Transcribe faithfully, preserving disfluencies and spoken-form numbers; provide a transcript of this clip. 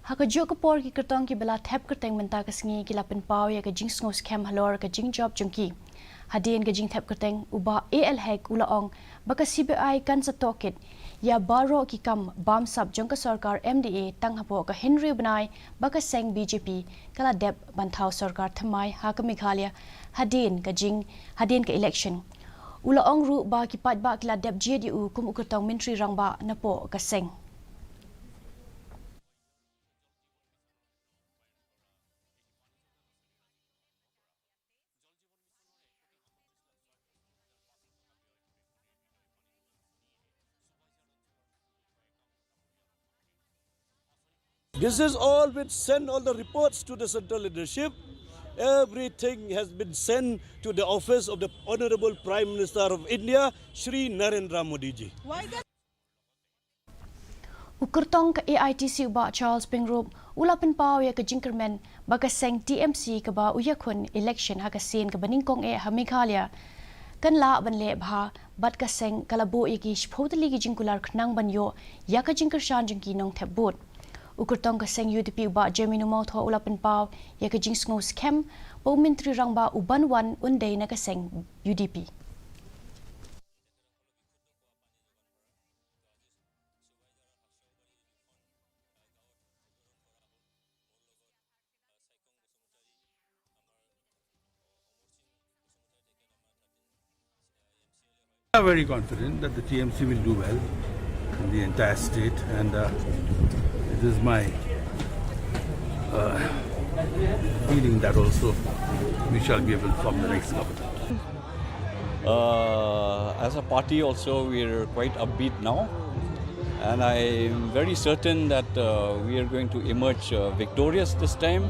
Ha kajuh ka por ki kyrtong kiba la thep kyrteng mynta ka sngi ki la pynpaw ïa ka jingsngewskhem halor ka jingjop jong ki. Hadien ka jingthep kyrteng u Bah A L Hek u la ong ba ka C B I kan sa tohkit ïa baroh ki kam bamsap jong ka sorkar M D A tang hapoh ka hynriew bnai ba ka seng B J P ka la dep ban thaw sorkar thymmai ha ka Meghalaya hadien ka jing hadien ka election. U la ong ruh ba ki paidbah ki la dep jied ïa u kum u kyrtong Myntri Rangbah napoh ka seng. This is all been sent, all the reports to the central leadership. Everything has been sent to the office of the Honorable Prime Minister of India, Shri Narendra Modi ji. U kyrtong ka A I T C u Bah Charles Pyngrope u la pynpaw ïa ka jingkyrmen ba ka seng T M C kaba u ïakhun election ha ka sien kaba nyngkong eh ha Meghalaya kan lah ban leh bha bad ka seng ka la buh ïa ki shiphew tylli ki jingkular khnang ban ïoh ïa ka jingkyrshan jong ki nongthep vote. U kyrtong ka seng U D P u Bah Jemino Mawthaw u la pynpaw ïa ka jingsngewskhem ba u Myntri Rangbah u ban wan un dei na ka seng U D P. We are very confident that the T M C will do well in the entire state, and uh, it is my uh, feeling that also we shall be able to form the next government. Uh, as a party also, we're quite upbeat now, and I'm very certain that uh, we are going to emerge uh, victorious this time.